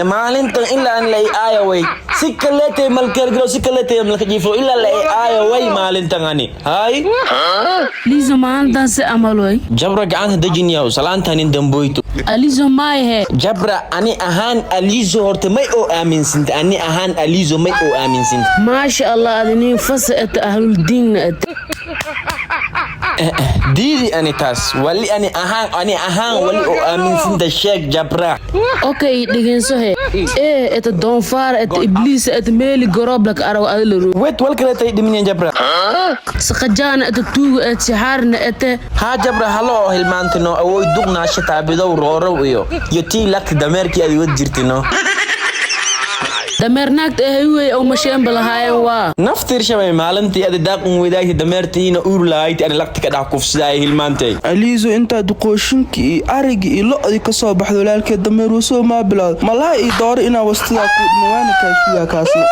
Maalintan ilaa an la i aayaway, si kaleetay malkergalo, si kaleetay malka jiifo, ilaa la i aayaway maalintan ani hay. Lizo, maalintan si amal way. Jabra, gacanta dejinyaw, salaantanin damboyto. Alizo, maayahe? Jabra, ani ahaan Alizo horta may oo aaminsinta? Ani ahaan Alizo may oo aaminsinta? Maasha Allah, adi nin fasa eta, ahluldiinna eta. Diidi ani taas wali ani ahaan wali oo aaminsinta, sheeg, Jabra. Okay, dhegeenso he, ee eta doonfaar eta, ibliis eta, meeli gorooblak araw adila ro. Wet wal kaleetay dhiminyan, Jabra. Saqajaana eta, tuuga et, sixaarna ete. Haa Jabra, halo oo hilmaantino, awoy duqnaasha taabidow roorow iyo tii lagti dameerkii aad wad jirtino. Dameer naagta ahaywey oo masheenba lahaayeen waa. Naftir shabay maalintii adi daaqun wadaagti, dameertiina uur lahayti, ani lagti ka dhax kufsidaay hilmaantay. Aliiso, intaa duqooshinkii iyo arigii iyo lo'dii ka soo baxda, walaalkeed dameer wasoo maa bilowda malaha iyo dooro inaa wastidaa ku dhima, waana kaa sugaa kaasna.